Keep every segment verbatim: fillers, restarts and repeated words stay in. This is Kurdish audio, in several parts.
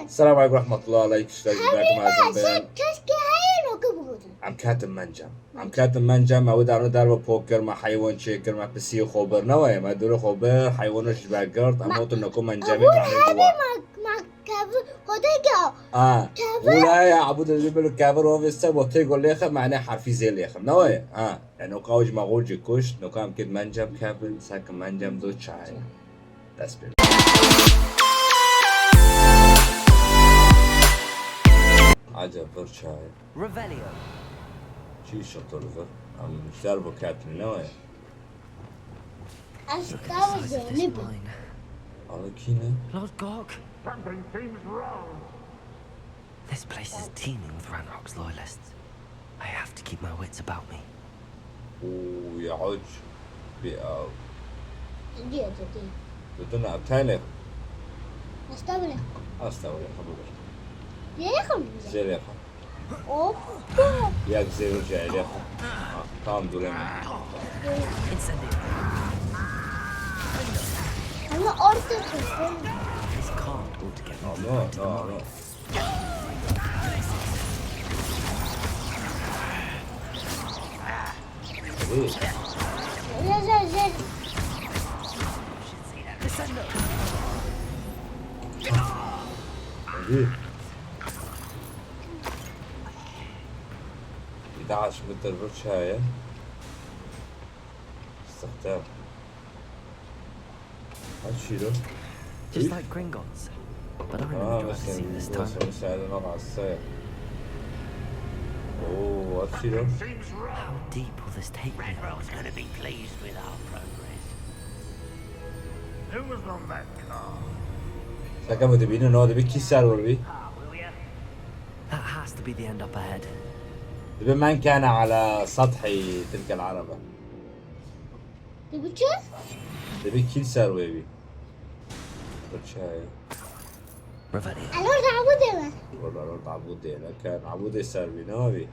Selam aleykum rahmetullah, aleykum selam, aleykum azim ben. Keşke heyên oku bugudun. Em ketin mencem. Em ketin mencem, me wê darno derve pok kir, me heywan çê kir, me pisiyê xwe bir. Ne weye, me dûrê xwe bir, heywana ji ber girt, em Ma-, hatin noko mencemê, Ebû me heyê biwa. Ma-, ma-, kevir, xwedê ge. A, Kevir. Wila ya, Ebû de jî bil kevir, o vê ser, bo tê go lêxe, me ne harfî zê lêxim. Ne weye? A, yani o kaw ji me xwe jî kuşt, noko em kit mencem kevin, sekin mencem do çay. Dest pê. Acaba vir çaye. Revelio. Çi şator vir? Em ser bu ketin ne waya? Look at the size of this mine. Ala kî ne? Lord Gok. Something seems wrong. This place is teeming with Ranrock's loyalists. I have to keep my wits about me. Û ya uc bi av. Diyor dedi. Dudun av tane. Estağfurullah. Estağfurullah, kabul et. Nereye koydun bizi? Zerre. Hop. Yak zerre cahil yap. Ha, tamam, duramıyorum. Incendio. Ama orta kesin. This can't altogether be put to the mind. No, no, no. Hadi. Yedi altmış metre bir çaya. Sıktı. Aç şunu. Just like Gringotts, but I'm in the driver's seat this time. Aa, mesela, mesela, mesela, nasıl? Oo, aç şunu. How deep will this take me? Ranrock's gonna be pleased with our progress. Who was on that car? Şaka mı dibine, ne oldu? Bir kişisel vur bir. That has to be the end up ahead. دبي من كان على سطح تلك العربة. Dibiçe? Dibê kî li ser wê bî? Birçe ye. Revelio. Alor da bu deme. Wala alor da bu deme. Ken abûdê ser bî, ne bî?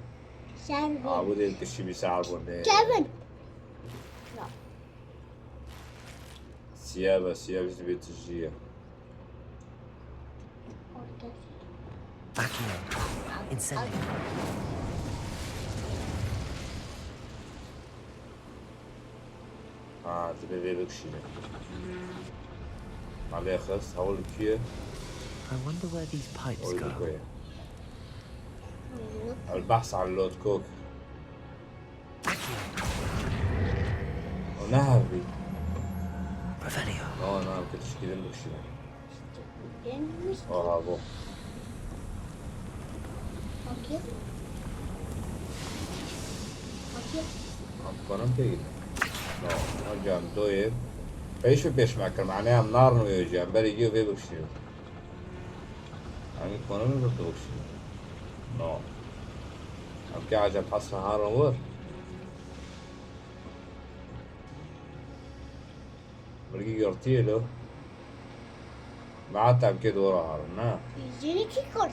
Ser bî. Abûdê kişî bî ser bû ne? Kevin. Siya be, siya bî, dibê tijî ye. Accio. Incendio. Ha, divê vê bikişîne. Malê xist, hewl li kî ye? I wonder where these pipes go. Ew li ku ye? El behs an Lord Cook. O ne hev bî? Revelio. No, no, em kir tişkî din bikişîne. Bravo. Okey. Okey. Em kanin pê gidin. No, no, can doyê. Pêş ve pêş me kir, mane em narin wê jî, em berê giyo vê bikişînin. Em ê kanin vê bikişînin. No. Em kê acem hesra harin wir. Mirgî girtiyê lo. Meha temkê dora harin, ne? Jinî kî kurt?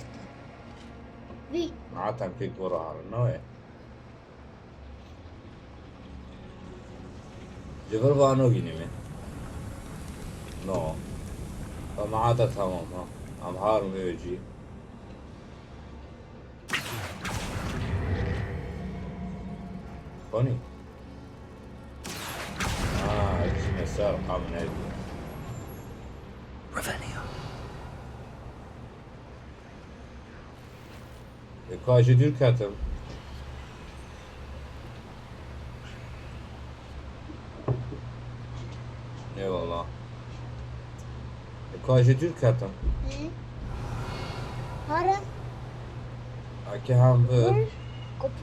Vî. Meha temkê dora harin, ne wê? Ji vir vano gînî min. No. Ve meha te tamam ha. Em harin wê cî. Konî. Ha, çine ser qam ne. Revelio. E, ka ji dûr ketim. Eyvallah. E, ka ji dûr ketim. Hı. Hara? Ake hem vir. Vir. Kop-,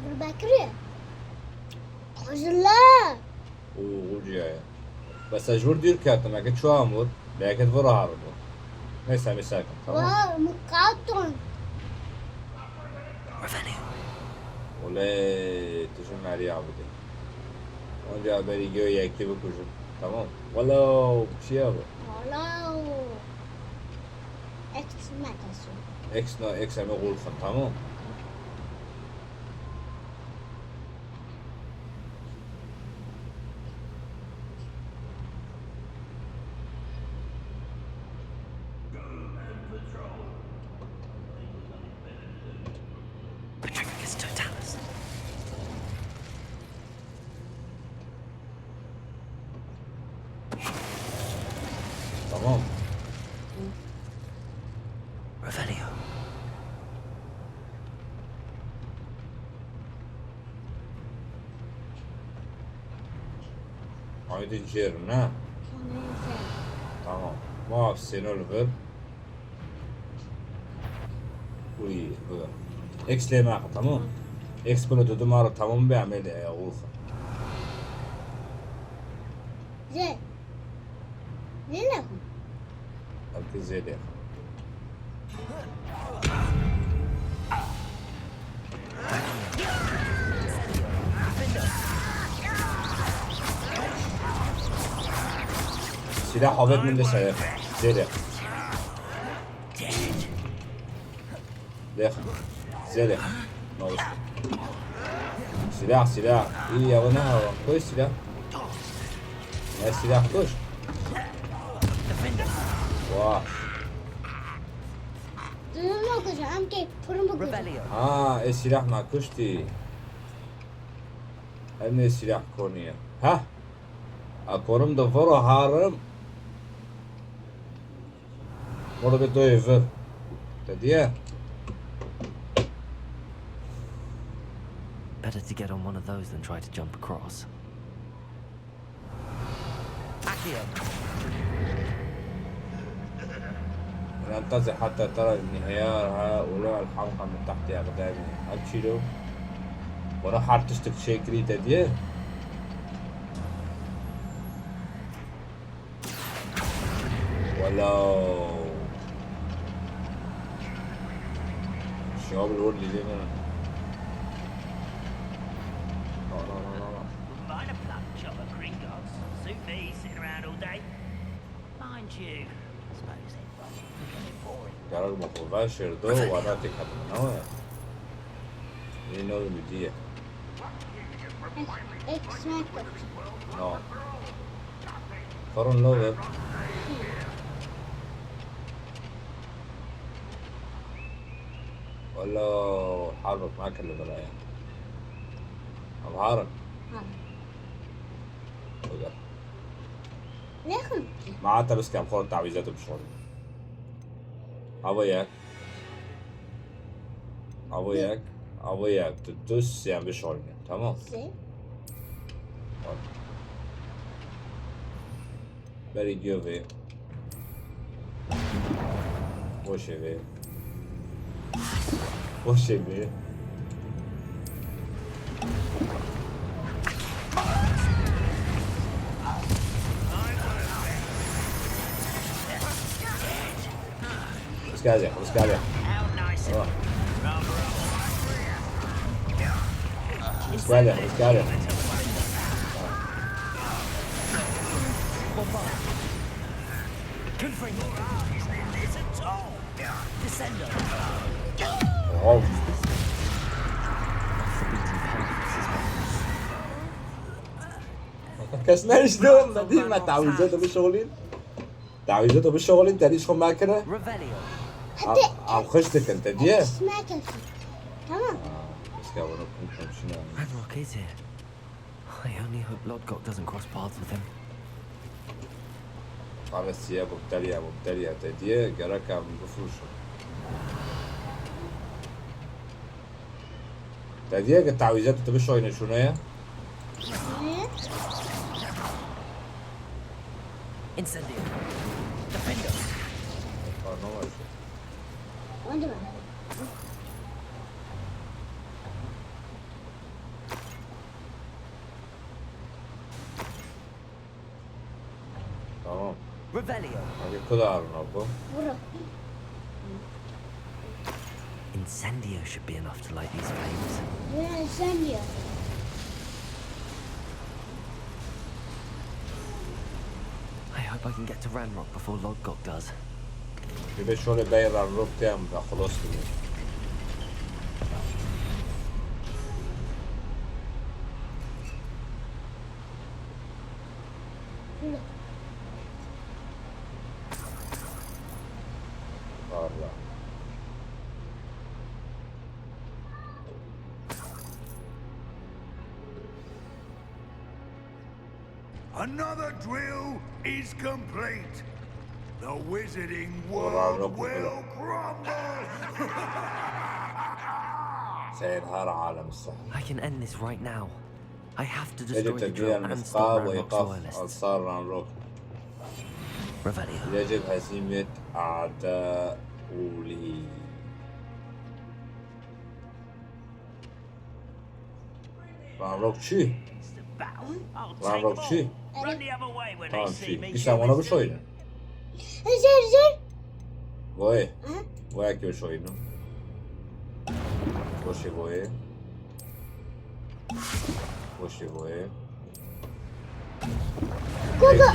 vir bekri. Hazırla. Û, û ciyaye. Bes ez ji wir dûr ketim, eke çû em wir, belkî di vir re herin bû. Neyse, em ê sekin, tamam. Wa, mukaton. Olê, tu ji merî abidê. Onca berî giyo yekî bikujin. Tamam. Welo, çi ye bu? Welo. X me kesin. X no, X em ê gul xin, tamam. Tamam. Revelio. Aydın Jerry, ne? Tamam. Muaf seni öldür. Uy, bu. X lê me, tamam. X bunu dedim ara tamam be amel e, olsun. Zê. Zê ne? Herkes zê de. Silah havet min de sayı. Zê de. Lêx. Zêlê. Mawis. Silah, silah. İyi ya, bu ne hava? Koy silah. Ne silah koş. Vah. Durum yok hocam. Amke, durum yok hocam. Ha, e silah ma kuşti. Hem ne silah konuyor. Ha? A korum da voro harim. Orada bir doyuvu. Te diye. Better to get on one of those than try to jump across. Accio. ننتظر حتى ترى انهيار هؤلاء الحلقة من تحت أقدامي. Hemşîro. Wara her tiştek çêkirî te diye. Welaw. Şiya bi lor lîlê min. La, la, la, la, la. Mind a plum chopper, Gringotts. Suit me, sitting around all day. Mind you, I suppose it was getting boring. Gerek bi xwe ve şêrdo, wana têkevin, ne? Yê navê min dî ye. X, X sniper. No. Karın navê. Wala harb ma kir li biraya. Em harin. Ha. Wala. Nexin. Ma heta bes ke em xwe tawîzat bişorînin. Ava yek. Ava yek. Ava yek. Tu, tu sê em bişorînin. Tamam. Sê. Bak. Berî giyo vê. Boşê vê. Boşê vê. Let's go there, let's go there. Oh. Let's go there, let's go there. Oh. Kes ne işte, me dî me tawîzat bişolîn. Tawîzat bişolîn, te dî xwe me kire. Revelio. Hadi. Am xweş dikin, te diye. Smack it. Tamam. Aa, iska bunu kum komşuna. Ranrock is here. I only hope Lodgok doesn't cross paths with him. Paresiye mubteliye, mubteliye te diye, gerek em bifrûşin. Te diye ki tawîzat tu bişoyne şuna ya. Incendio. Defendo. Aa, ne var ki? Hadi bak. Tamam. Revelio. Hadi kılarına bu. Vurun. Incendio should be enough to light these flames. Yeah, incendio. I hope I can get to Ranrock before Lodgok does. Dibe şöyle bey Ranrock diye mi? Xelos dibe. Valla. Another drill is complete. The wizarding world will crumble. سينهار عالم السحر. I can end this right now. I have to destroy the drill and stop Ranrock's loyalists. أنصار رانروك. Revelio. يجب هزيمة أعداء أولي. Ranrock çi? Ranrock çi? Tamam, çi? Bir sen ona bir söyle. Hazır, hazır. Vay. Vay ki bir söyle. Boşu vay. Boşu vay. Go, go,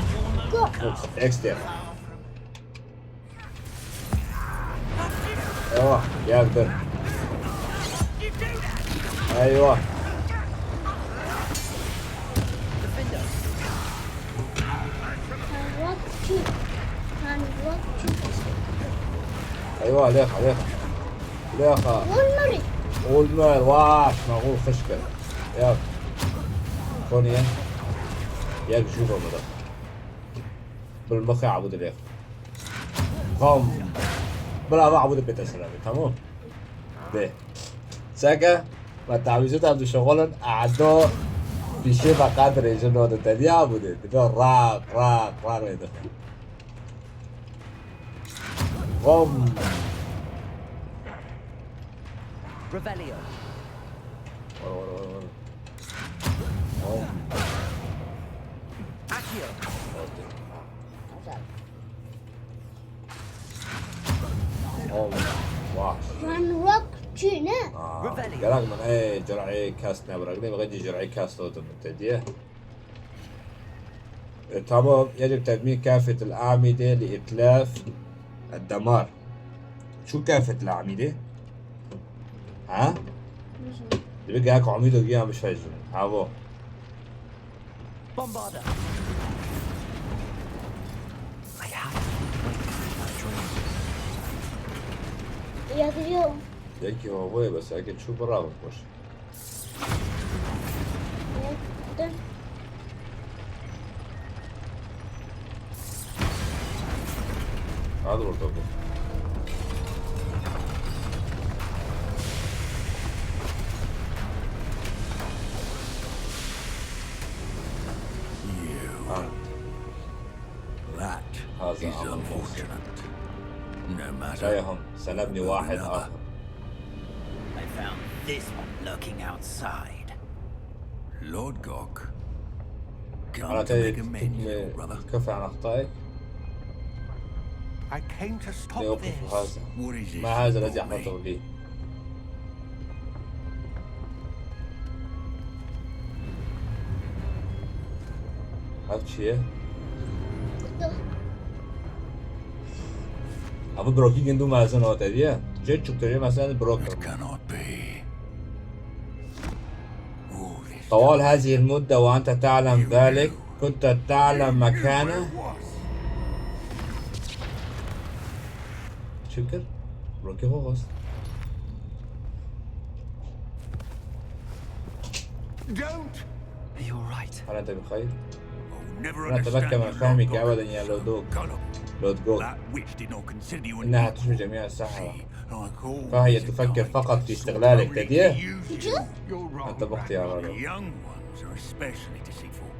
go. Extra. Eyvah, geldim. Eyvah. Eyvah, lexa, lexa. Lexa. Olmaz. Olmaz, vaş, mağul xişkir. Ya. Konuya. Ya, gücü olmadı. Bilmexê Ebûdê lê. Bam. Bravo Ebûdê pê te selamê, tamam. Dê. Seke, me tawîzê te dişixulin, edo pîşê ve qet rêjin o de te diya Ebûdê. Dibe rak, rak, rak rê dixin. Bam. Revelio. Were, were, were, were. Bam. Accio. Oğlum, vah. Ranrock çi ne? Aa, Revelio. Gerek min ey cerayê kes nebrak. Ne bixê cerayê kes to tu min te diye. E, tamam, يجب تدمير كافة الأعمدة لإتلاف الدمار. Çi kafet la amîdê? Ha? Dibe gel ku amîdo giya miş fejin. Havo. Bombarda. I have to wait for that dream. Yazıyor. Belki havoya bes, belki çu bira boş. Hadi orada bu. You. Ha. That is unfortunate. No matter. Şayahım, sen ebni wahid ahir. I found this one lurking outside. Lord Gok, come to make amends, little brother. كفى عن أخطائك. I came to stop this. What is this? ما هذا الذي أحدثه لي؟ Ev çi ye? Ev brokî gindu mezin o te diye. Cê çukturê mezin brok. It cannot be. طوال هذه المدة وأنت تعلم ذلك، كنت تعلم مكانه؟ شكر. روكي هوغوس. Don't! You're right. هل أنت بخير؟ Never أنا أتمكن من فهمك أبدا يا لودوك. لودغوك. That witch did not consider you an إنها equal. تشبه جميع السحرة. She, like all فهي تفكر فقط في استغلالك، تديه؟ You're wrong. أنت بختي يا رجل. Young ones are especially deceitful.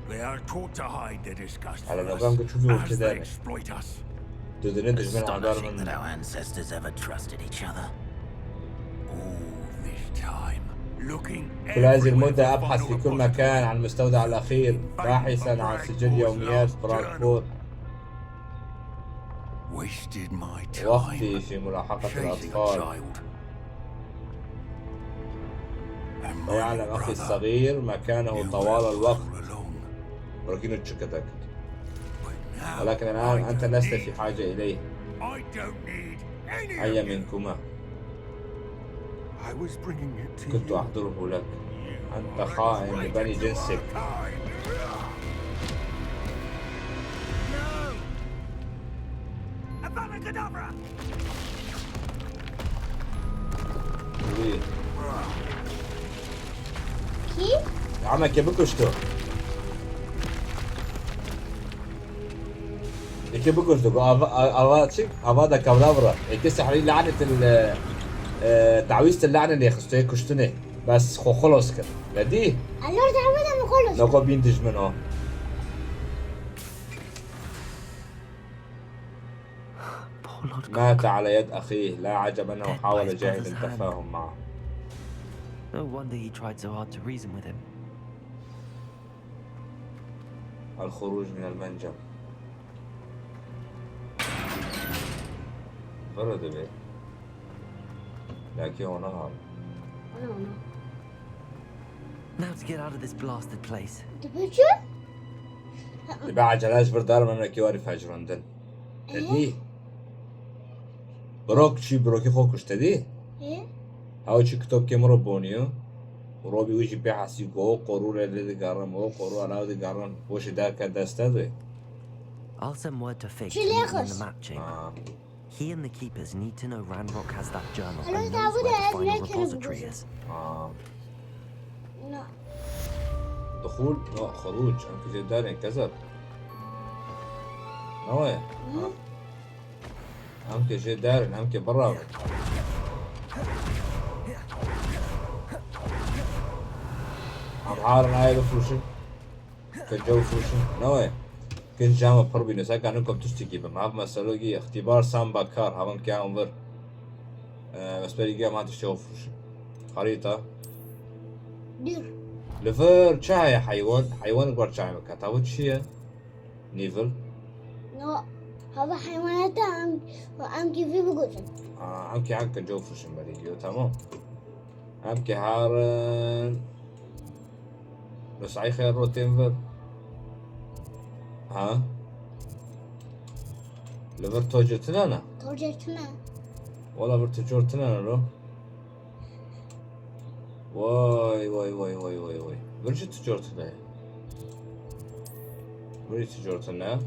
They are taught to hide their disgust for us as they exploit us. Astonishing that our ancestors ever trusted each other. All this time, looking everywhere for final apostle. كل هذه المدة أبحث في كل مكان عن المستودع الأخير، باحثا عن سجل يوميات براغفورد. Wasted my time chasing a child. وقتي في ملاحقة الأطفال. ويعلم أخي الصغير مكانه طوال الوقت. ولكن الشكتك. But now ولكن الآن أنت لست في حاجة إليه. I don't need any of you. أي منكما. I was bringing it to you. كنت أحضره لك. أنت خائن لبني جنسك. No! Avada Kedavra! Wî. Kî? Ama ke bikuştu. Eke bikuşt, digo, ava, a-, ava çik? Ava da kevra vira. Eke sehrî lanet il, e, tawîz til lanet nêxisto, yê kuştinê. Bes xo xelos kir. Vedî? Allah تعالى من خلص. Nako bîn dijmin o. Poor Lodgok. مات على يد أخيه. لا عجب أنه حاول جاهدا التفاهم معه. No wonder he tried so hard to reason with him. الخروج من المنجم. Vira divê. Lakî ona hal. Ana, ana. Now to get out of this blasted place. Dibe çi? Dibe ecele ji vir dar memlekê warî fecrandin. Te dî? Brok çî, brokî xwe kuşt, te dî? Ê? Hew çi kitobkê min re boniyo. Robî wî jî pê hesî ku o qorû re lê digerin, o qorû ala digerin. Boşê derke dest te dê. I'll send word to Fig to meet me in the map chamber. Ha. He and the keepers need to know Ranrock has that journal and knows where the final repository is. Ha. Na. دخول، no, خروج. Em ki jê derin, kezeb. Ne wê? Hı? Ha. Em ki jê derin, em ki bira. Em harin ayê bifroşin. Ki cew bifroşin. Ne wê? Kin cama pir bîne. Seka nikom tiştekî bim. Hev meselogî, îxtîbar, samba, kar. Hevin ki em vir. Ee, bes berî gê em ha tiştê xwe bifroşin. Xerîta. Dûr. Li vir çi heye heywan? Heywan got çayê min ket. Ew çi ye? Nîvil. No, hava heywanata em, em kî vî bigozin. Aa, em kî heke cow fişin berî giyo, tamam. Em kî harin. Li sayê xêr ro tên vir. Ha? Li vir tocê tune ne? Tocê tune. Wala vir tu cor tune ne ro? Vay, vay, vay, vay, vay, vay. Vir jî tu cor tune. Vir jî tu cor tune.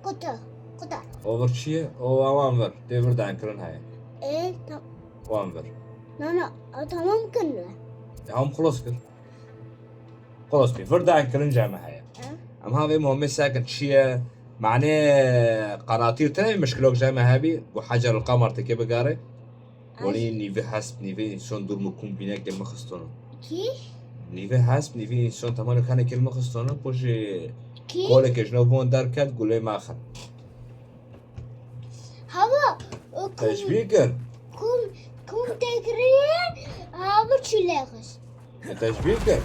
Kutu, kutu. O vir çi ye? O, wan vir. Tê vir dankirin heye. E, tam- Wan vir. Na, na, o tamam kin mi? Ya, hom xelos kir. Xelos kir. Vir dankirin cem heye. E? Em ha vê muhimê sekin çi ye? Mane qanatî tine mişkilok cem hebî. Bu Hacer el Qamar teke bigare. Ay. Wanî nîvê hesp, nîvê însan dûr min kombînekê min xistono. Kî? Nîvê hesp, nîvê însan temanê kanekê min xistono, poşê Kî? Kolekê ji nav bon derket, gulê me xin. Hava, o kum- Teşbîh kir. Kum, kum tekiriye, hava çile xist. E, teşbîh kir.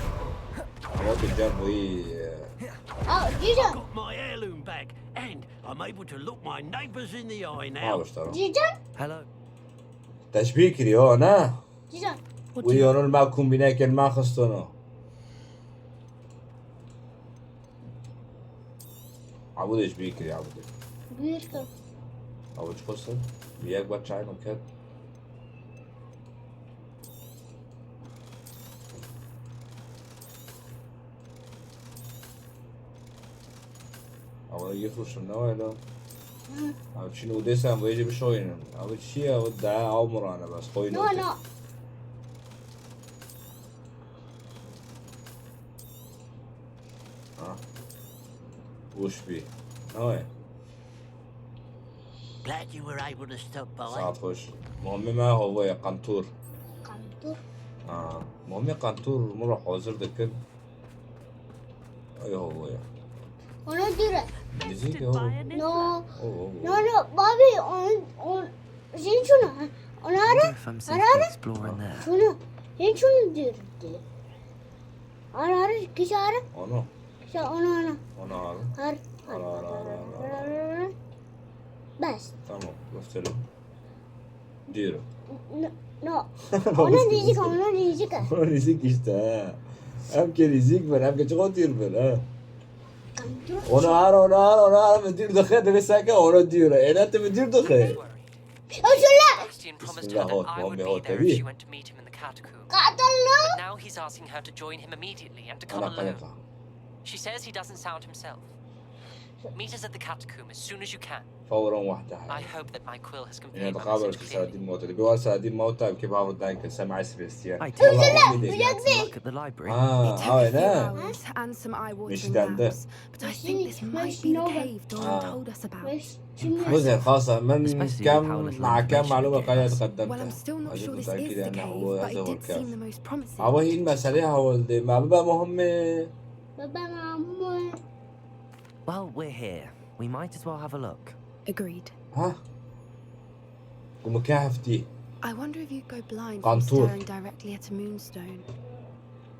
Ama tu cer boyî, e, Aa, Cîcan. Got my heirloom back, and I'm able to look my neighbours in the eye now. Ha, işte. Cîcan. Hello. Teşbîh kiriyo, ne? Cîcan. Wî yonul ma kombînekên ma xistono. Abûdê ji bîr kiriye, abûdê. Bîr kir. Abû çi xwesin? Yek ba çay min ket. Ama yifruşim ne wayla? Abi çin odê sen bu ece bir şey oyunun. Abi çi ya, bu daha almurana bas. Koyun No, no. Ha. Boş bir. Ne wayla? Glad you were able to stop by. Saat hoş. Muhammed me hava ya kantur. Kantur. Ha. Muhammed kantur mura hazır da kir. Ay hava ya. Ona göre. Nizîk ya. No. Oh, oh, oh. No, no, babi, on, on, sen şunu, ha. Ona ara, ara, ara. Şunu, sen şunu diyor. Ara, ara, kişi ara. Onu. Kişi onu, onu. Onu ara. Har, har, Ara, ara, har, ara, har, ara, ara. Bas. Tamam, gösterelim. Diyorum. No, no. Ona diyecek, ona diyecek. Ona diyecek işte, ha. Hem ki rizik ver, hem ki çok otur ver, ha. Ona ara, ona ara, ona ara, müdür de xeyr, demek saka ona diyor. Elat müdür de xeyr. Sebastian promised her that I would be there if she went to meet him in the catacombs. But now he's asking her to join him immediately and to come alone. She says he doesn't sound himself. Meet us at the catacomb as soon as you can. فورا وحده I هاي. hope that my quill has يعني conveyed my تقابل message في clearly. سعدين موتى اللي بيوار سعدين موتى كيف هاو دانك سمع اسبيستيا. I tell you, والله we أمي had to look at the library. اه It took اه a few لا hours and some eye-watering مش داندة. maps, but I think this might be the cave Doran Ah. told us about. بص يا خاصة من Especially كام with how little مع كام information معلومة it قاعدة gives us. Well, I'm تقدمتها still not عشان sure this is متأكدة the أنه cave, هو but هذا it هو did seem the الكاف. most promising. هو هي المسألة هو اللي ما بابا مهمة. Well, we're here. We might as well have a look. Agreed. ها؟ ومكافتي. I wonder if you'd go blind from Contour. staring directly at a moonstone.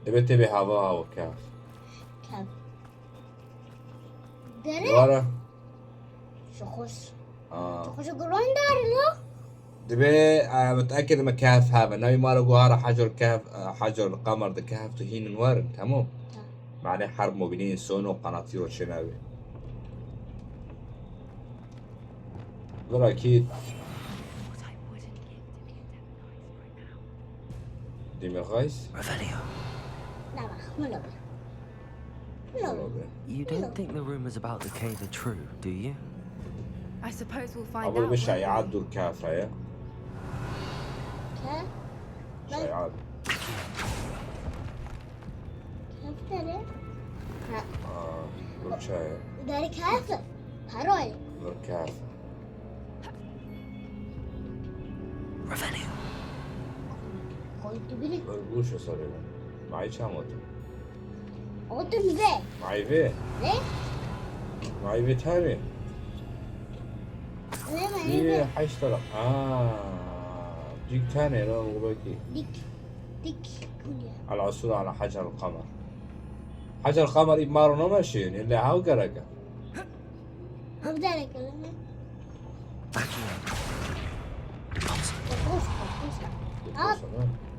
دبي تبي هذا هو كاف. Kav. Dere. ورا. Şoxoş. اه. Şoxoş gron dar lo. دبي آه، متأكد ما كهف هذا ناوي مارا جوهرة حجر كهف آه، حجر القمر ده كهف تهين ورن تمام. معناه حرب مبينين سونو قناطير وشناوي. غير أكيد. What I wouldn't give to be a Demonite right now. ديمير غايس. Revelio. لا بخ ملوبة. ملوبة. You don't think the rumors about the cave are true, do you? I suppose we'll find أول out. بشع won't we? يعدوا الكهف هيا. Kav. شع يعدوا. Kav dere. Ha. آه. برشاية. Dere kav. Paroy. بركهف. Revelio. Koydu biri. برقوشة صار. معي كام وقت؟ Otur be. معي فيه. Ne? معي فيه تاني. Ne mi? في حشترة. آه. جيك تاني لا وبكي. Dik. Dik. Kulya. على عصور على حجر القمر. حجر القمر إبمار نمشي اللي هاو قرقة. Hop dere kalın. Accio. Kokos kokos. Al.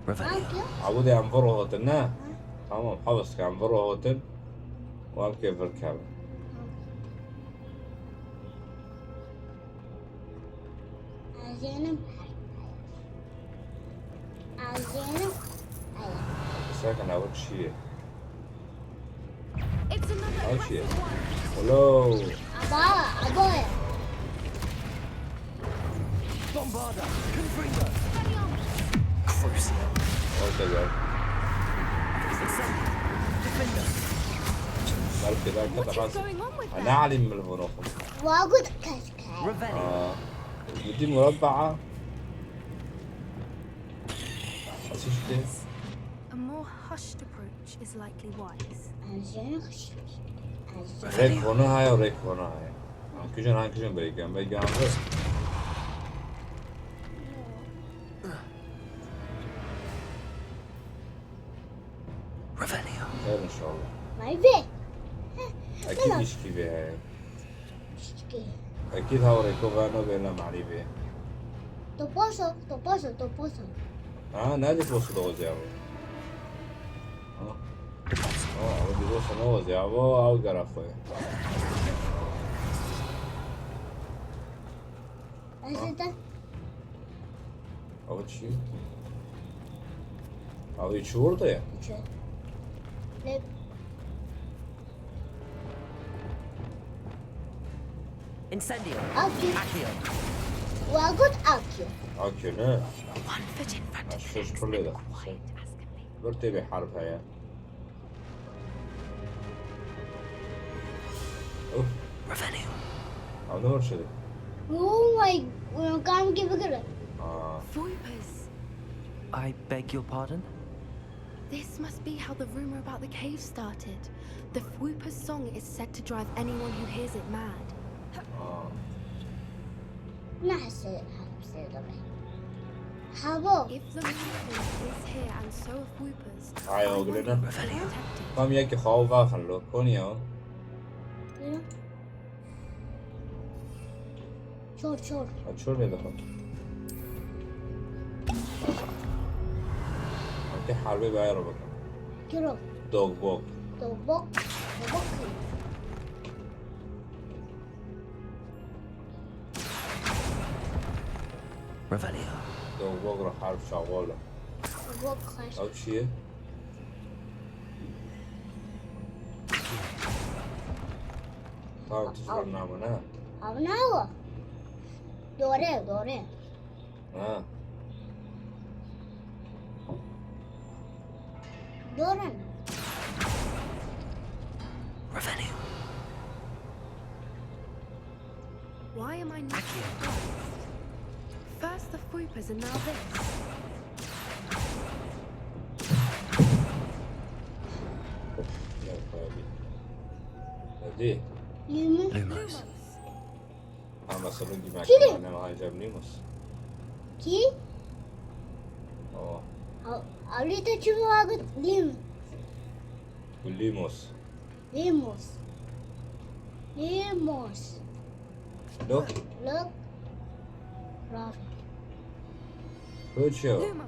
Revelio. Al ki. عبودي أنفره هوتنا. تمام حفظ كان أنفره هوتن. وأم كيف الكامل. Azenim. Azenim. ساكن أول شيء. It's another أول شيء. aggressive one. ولو. Aba. Aba. Bombarda. Confringo. أوكي يا. Incendio. Defender. مالك ذا كذا What is خلاص. going on with أنا them? أعلم من المنوخم. Wagut kaskar. Revelio. آه. ودي مربعة. أسيشتي. A more hushed approach is likely wise. Azenim. Azenim. ريك هنا هاي وريك هنا هاي. هم كجن هم كجن بيجان بيجان بس. Revelio. خير إن شاء الله. Mai ve. أكيد يشكي بها هاي. Şişki. أكيد هاو ريكو فانو بيلا معني بيه. Toposo. Toposo. Toposo. ها نادي بوسو دوزي أبو. ها. ها أبو دي بوسو نوزي أبو أو قرا خويا. Azenim. أو شيء. أو يشور ده. Ne? Incendio. Akio. Accio. Wagut Akio. أكيد لا. One foot in front of the الشوش next كله and ده. quiet as can be. برتي بحرب هيا. أوف. Revelio. أو نور شدي. Oh my. Kan gibi kırı. آه. Fuipers. I beg your pardon? This must be how the rumor about the cave started. The Fuipers' song is said to drive anyone who hears it mad. آه. Nasıl hapsede? Habo. If the Fuipers is here and so are Fuipers, هاي I أوغلنا. wonder if they're protected. قام يكي خاو غاخن لو كونيا. Çor çor. شو اللي دخل؟ أوكي حربي باي ربك. Kiro. دوغ بوك. Tobok. Tobok. Revelio. دوغ بوك راح حرب شغالة. Tobok kaç. أو شيء. Tamam, tiştan namına. Avna o. Dore, dore. Ha. Dore. Revelio. Why am I not surprised? First the Fupas and now this. Yok abi. Hadi. Lumos. Lumos. Ama sabun gibi. Kiri. Annem hacam Lumos. Ki? Oh. Alita çubuğa git Lumos. Lumos. Lumos. Look. Look. Rafi. Good show. Lumos.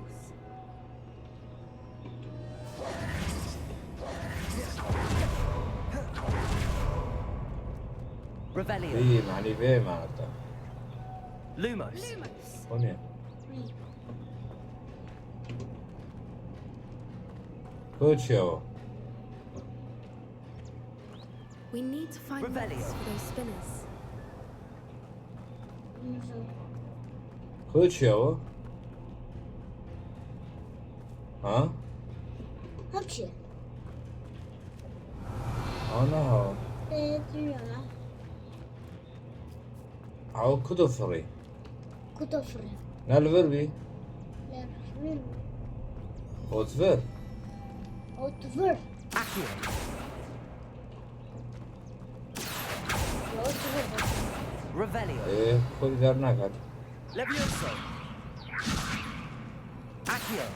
Revelio. Vê, mani vê, mani. Lumos. Lumos. O ne? Good show. We need to find Revelio. Moths for those spinners. Kılıç ya o. Ha? Hepsi. Ana ha. Ee, duruyorlar. Ew ku difirî? Ku difirî? Ne li vir bî? Ne li vir bî? Ot vir? Ot vir. Akio. Ot vir. Revelio. Ê, xwe dî dernaket. Levioso. Akio.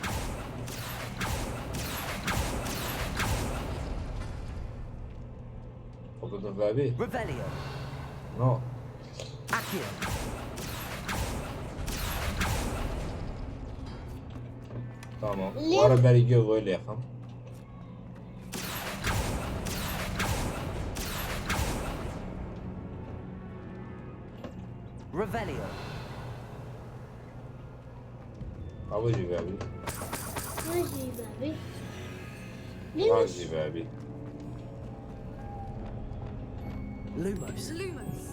Xwe bi vir bî? Revelio. No. Akio. Tamam. Leo. Wara berî gö wê lêxim. Revelio. Ew jî vebî. Ew jî vebî. Ew jî vebî. Lumos. Lumos.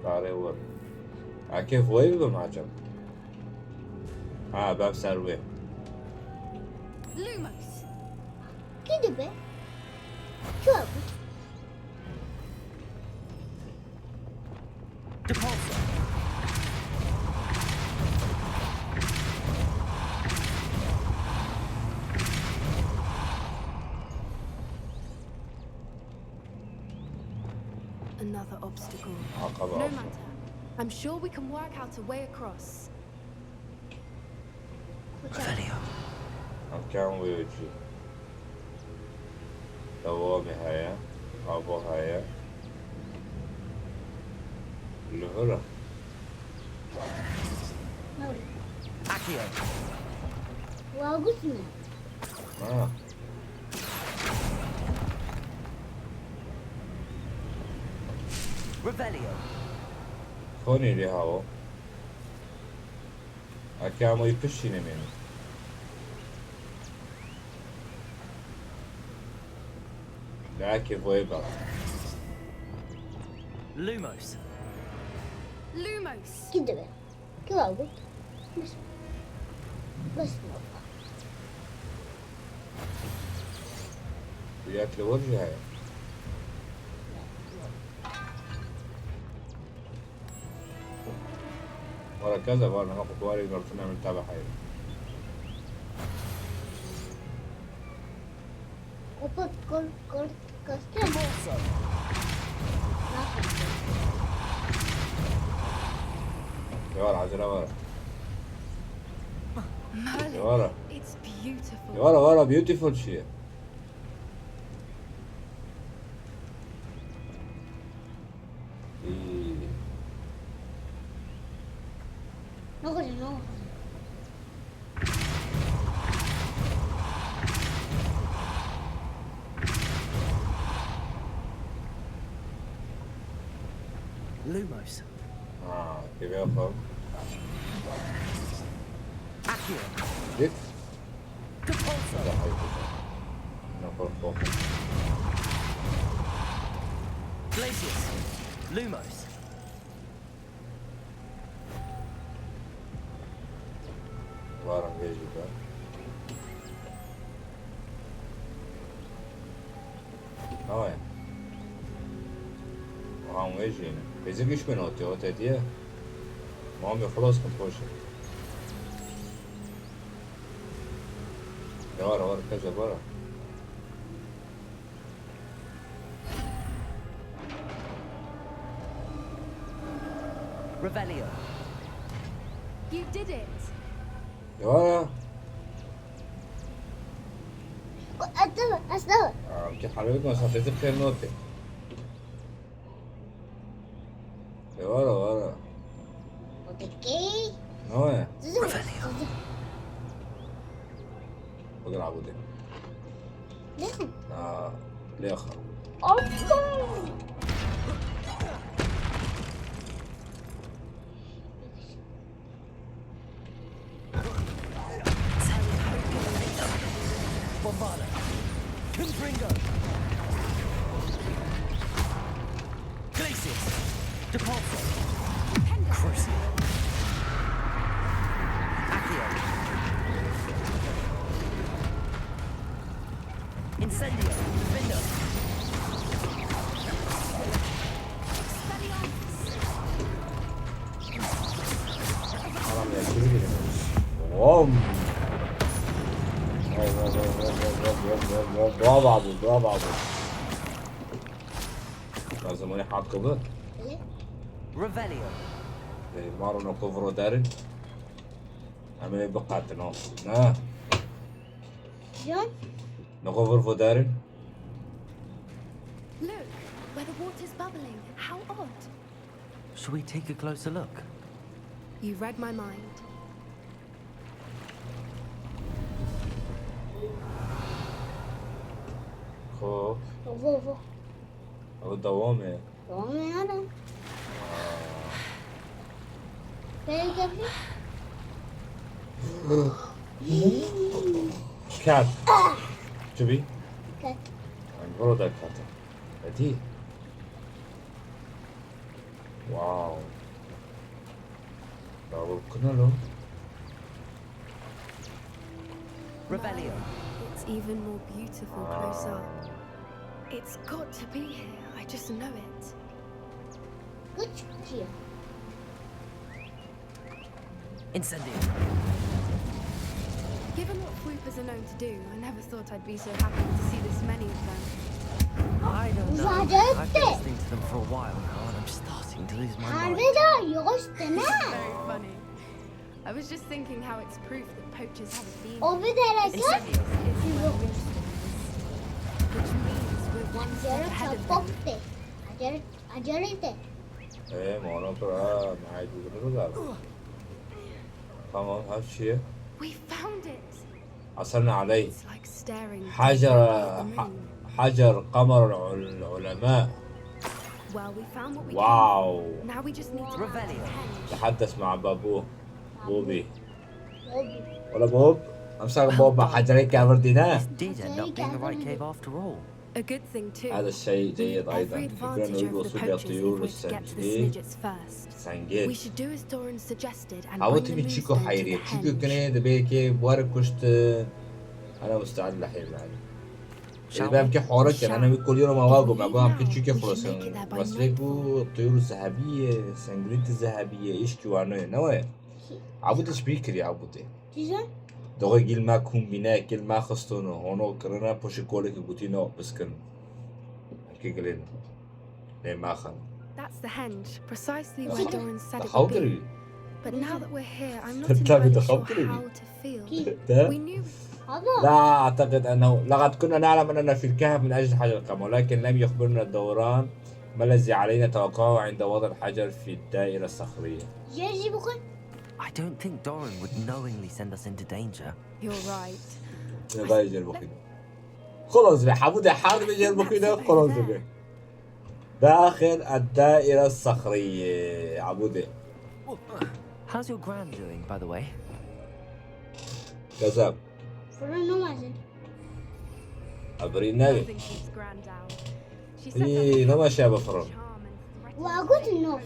Karê wir. Eke voyê bibim acem. Ha, bev ser wê. Lumos. Kî dibe? Çi bû? Depulso. Another obstacle. Aqaba. No matter. I'm sure we can work out a way across. Revelio. Em kem wê çi? Dewamê heye, ava heye. Li vir e. Akio. Wa gotine. Ha. Revelio. Konê lê hawo. Eke em wî piştî nemênin. Belkî voyê bak. Lumos. Lumos. Kî dibe? Kî wa got? Bes. Bes baba. Tu yek li wir jî heye. Wara keza var niha xwe warê girtine min tebe heyr. Opa kol kol kaste. Yara acele var. Merlin, yara. It's beautiful. Yara, yara, beautiful şey. Î. Nokacı, nokacı. Lumos. Ha, kêvê xwe. Akio. Dît? Depulso. Daha iyi olacak. Ne korku korku. Glacius. Lumos. Var rengê jî be. Nayê. Aha wê jî ne. Pêzî giş bin otiye, ote diye. Mamê xelas bin poşe. Ya var, var, kaç var. Revelio. You did it. Ya. Attım, astım. Ki halbuki mesela tetik kere note. Ya var, var. Bu bitki. Ne o ya? Zuzu. Bakın abi de. Ne? Aa, lexa. Of. Bombada. Confringo. Glacius. Depulso. Crucio. Accio. Incendio. Defendo. Haram ya, kiri kiri. Bom. Vay, vay, vay. Dua babu, dua babu. Lazım onu hat kıldı. Revelio. E, Marun o kovro derin. Ama bir katın olsun, ha? John? Ne kovro derin? Look, where the water's bubbling. How odd. Should we take a closer look? You read my mind. Ko, Vo, vo. o devam e. Tamam ya da. Böyle yapayım. Kat. Çubi. Kat. Yani burada kat. Hadi. Wow. Bravo, kına lo. Revelio. It's even more beautiful close up. It's got to be here. I just know it. Good here. Incendio. Given what Floopers are known to do, I never thought I'd be so happy to see this many of them. I don't know. Uzağa I've been gitti. listening to them for a while now, and I'm starting to lose my mind. Harbiden yavaş deme. Very funny. I was just thinking how it's proof that poachers haven't been O bir derece. Incendio. Which means we're one step Yarı ahead of them. çabuk de. Acele, acele de. Ee, mono para, mahal bu kadar. Tamam, her şey. We found it. Asalna aley. It's like staring Hacer, at the ha- moon. Hacer, kamer ul-, ulema. Well, we found what we Wow. came for. Now we just need to Revelio. pretend. تحدث مع بابو. بوبي. Hobi. ولا بوب. امسك بوب حجري كافر دينا. This did end up being the right cave after all. A good thing too. هذا الشيء We جيد need every ايضا. advantage over the poachers if we're to get to the Snidget's first. We سنجيت. Should do as Doran suggested and حاولت bring the من تشيكو moonstone to حيري the تشيكو henge. كني دبيكي بوارك كشت. انا مستعد للحين يعني. Shall اذا we? بكي حورك يعني انا بكل يوم ما واقف ما بقى كل شيء كيف We should خلص. make it there by بس ليكو nightfall. الطيور الذهبية، سنجريت الذهبية، ايش كيوانو نوي. عبود ايش بيكري عبودي؟ Güzel. دغه گیل ما کومبینه، گیل ما خستون، هونو کرنه، پوشی کولی که گوتی نو بسکن. کی گلین. نه ما خان. That's the henge, precisely where Doran said it How would did be. you? But now that we're here, I'm not Tabii, entirely how sure did you? How to feel. ده؟ We knew Abla. لا أعتقد أنه، لقد كنا نعلم أننا في الكهف من أجل حجر القمر، ولكن لم يخبرنا دوران ما الذي علينا توقعه عند وضع الحجر في الدائرة الصخرية. Jerzy bu kadar. I don't think Doran would knowingly send us into danger. You're right. Ne gayet bakayım. خلاص be, حمودي حاضر بيجي المكينة، خلاص be. داخل الدائرة الصخرية، عبودي. How's your gran doing, by the way? كذاب. Fırın olmasın. أبريناغي. Nothing keeps Gran down. Î, nema şe bifirm. Wagut no.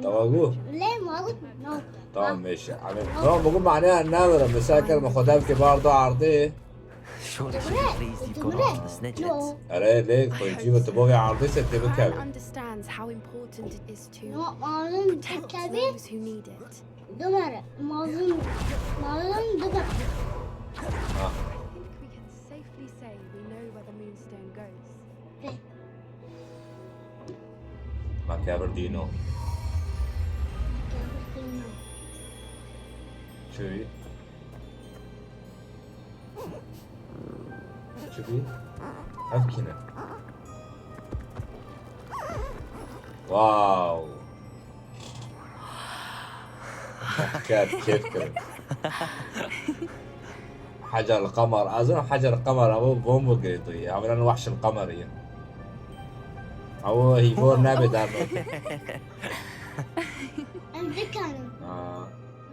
Tawagu? Lê wagut no. Tamam, meşe. Abi, tamam, bugün manaya ne var? Mesela, ker me xwe dev ke bardo ardê. Surely she was pleased you've gone after the Snidgets. Ere, lê xwe cî ve tu bovê ardê se tê bikeve. Understands how important it is to No, malum protect those who need it. Dumere, malum, malum dumere. Ah. I think we can safely say we know where the moonstone goes. Makabir dîno. Çi? Çi bî? Ev kî ne? Wow. Ket, kêf kirin. Hecer Qemer. Ez û Hecer Qemer, ew bombo girêdoyî. Ew lan Wahş el Qemer ye. Ew hîvor nebe dar. Em dikarin. Ha.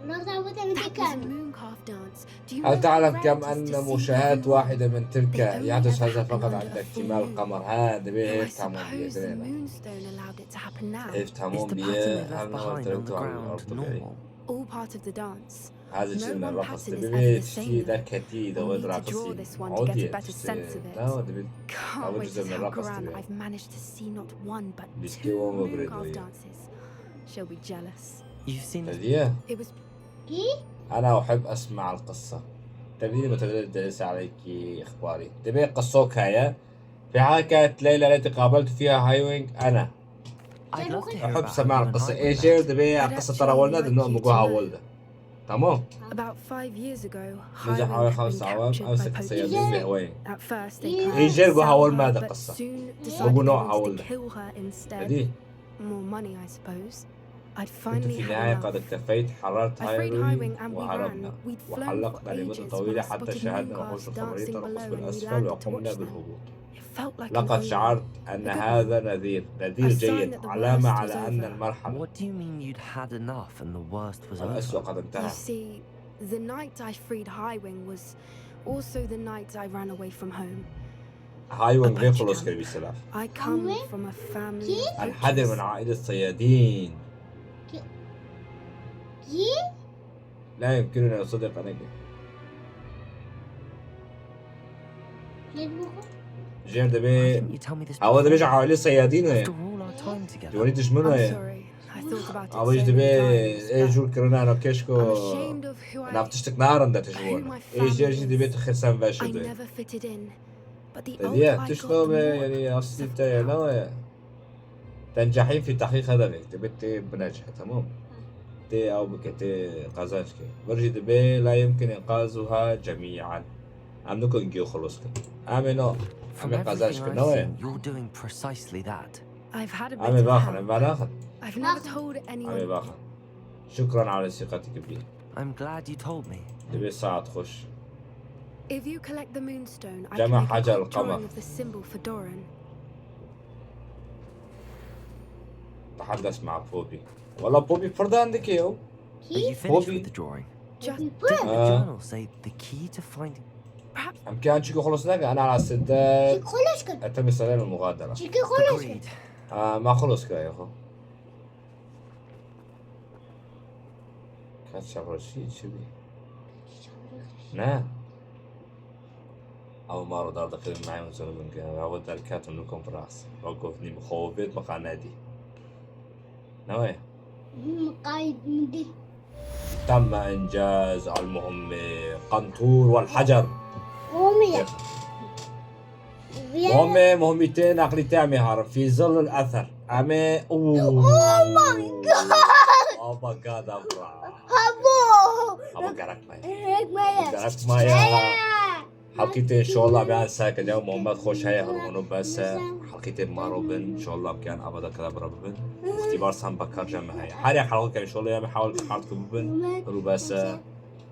Nada bu da That was a dikarin. Mooncalf dance. Do you هل know how تعلم rare كم it is to أن see مشاهاة واحدة من تلك يحدث هذا فقط عند اكتمال القمر؟ ها، دبي هيك تمام بيدرينا. Moonstone allowed it to happen now. Is the pattern they left behind on the ground normal? All part of the dance. هذا جزء من الرقص. دبي تشتي ذاك كتي، دبي تراقصي. عودي، تشتي. لا، دبي. Can't wait to tell Karan I've managed to see not one but two Mooncalf dances. She'll be jealous. You've seen this? It was أنا أحب أسمع القصة. تبي ما تقدر تدرس عليك إخباري. دبي قصوك هيا. في حال كانت ليلة التي قابلت فيها هايوينغ أنا. I'd love to hear about how you and Highwing got back together. أحب سماع القصة. إيه جير دبي قصة ترى ولد إنه مقوها ولده. تمام. About five years ago, Highwing had been captured by poachers. At first, they planned to sell her, but soon decided they wanted to kill her instead. More money, I suppose. I'd finally had enough. I freed Highwing and we ran. We'd flown for ages when I spotted the Mooncalf dancing below and we landed to watch them. It felt like an omen. A good one. A sign that the worst was over. What do you mean you'd had enough and the worst was over? You see, the night I freed Highwing was also the night I ran away from home. هاي وين غير خلص كربي سلاف. I come from a family of poachers. الحدر من عائلة صيادين. كي؟ لا يمكنني أن أصدق أنك. جير دبي. Why didn't you tell me this before? After all our time together. Dibê. Ew jî dibê ê jûr kirina no keşko nav tiştik narin de tijbûn. Ê jê jî dibê tu xirsen veş dibê. Te diye tişt nabe, yanî aslî te ye, ne ye? Tencehî fî tehî xedevek, dibê tê binece, tamam. Tê ew bike, tê qazanc ke. Vir jî dibê la yumkin înqazuha cemîan. Em nikin gî xelos kin. Em ê no, em ê qazanc kin, ne ye? From everything I've seen, you're doing precisely that. I've had a bit of help. Em ê baxin, em vanaxin. I've never told anyone. Em ê baxin. Şukran ala sîqetî kibî. I'm glad you told me. Dibê saet xweş. If you collect the moonstone, I can make a quick drawing of the symbol for Doran. Cema Hacer Qemer. Tehedes ma Poppy. Wela Poppy pir dan dike yo. Are you finished with the drawing? Just didn't the journal say the key to finding? Perhaps. Em kê an çiko xelos neke, ana ala sidet. Çiko xelos kir. Etemi selam mugadara. Çiko xelos kir. Agreed. Aa, ma xelos kir ya xo. Kaç çavreşî çi bî? Ne? Ew maro dar dixin, me ew zor bin ke. Ew derket û nikom biras. Ew gof nîm xovêt miqa nedî. Ne wê? Miqayî min dî. تم إنجاز المهمة. قنطور والحجر. Omiye. Muhîmê, muhîmîtê neqlîtê em ê herin. Fî zil el ether. Em ê, û. Oh my God! Oh my God, abra. Habo! Habo gerek me. Gerek me. Gerek me ya. Helqîtê inşallah be seke de Muhammed xweş heye, her hunu bes e. Helqîtê maro bin, inşallah em kiyan abada keda bira bibin. Îxtîbar san bakar cem heye. Her ya helqî inşallah ya me hawal kart ku bibin. Ru bes e.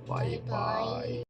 Bye bye.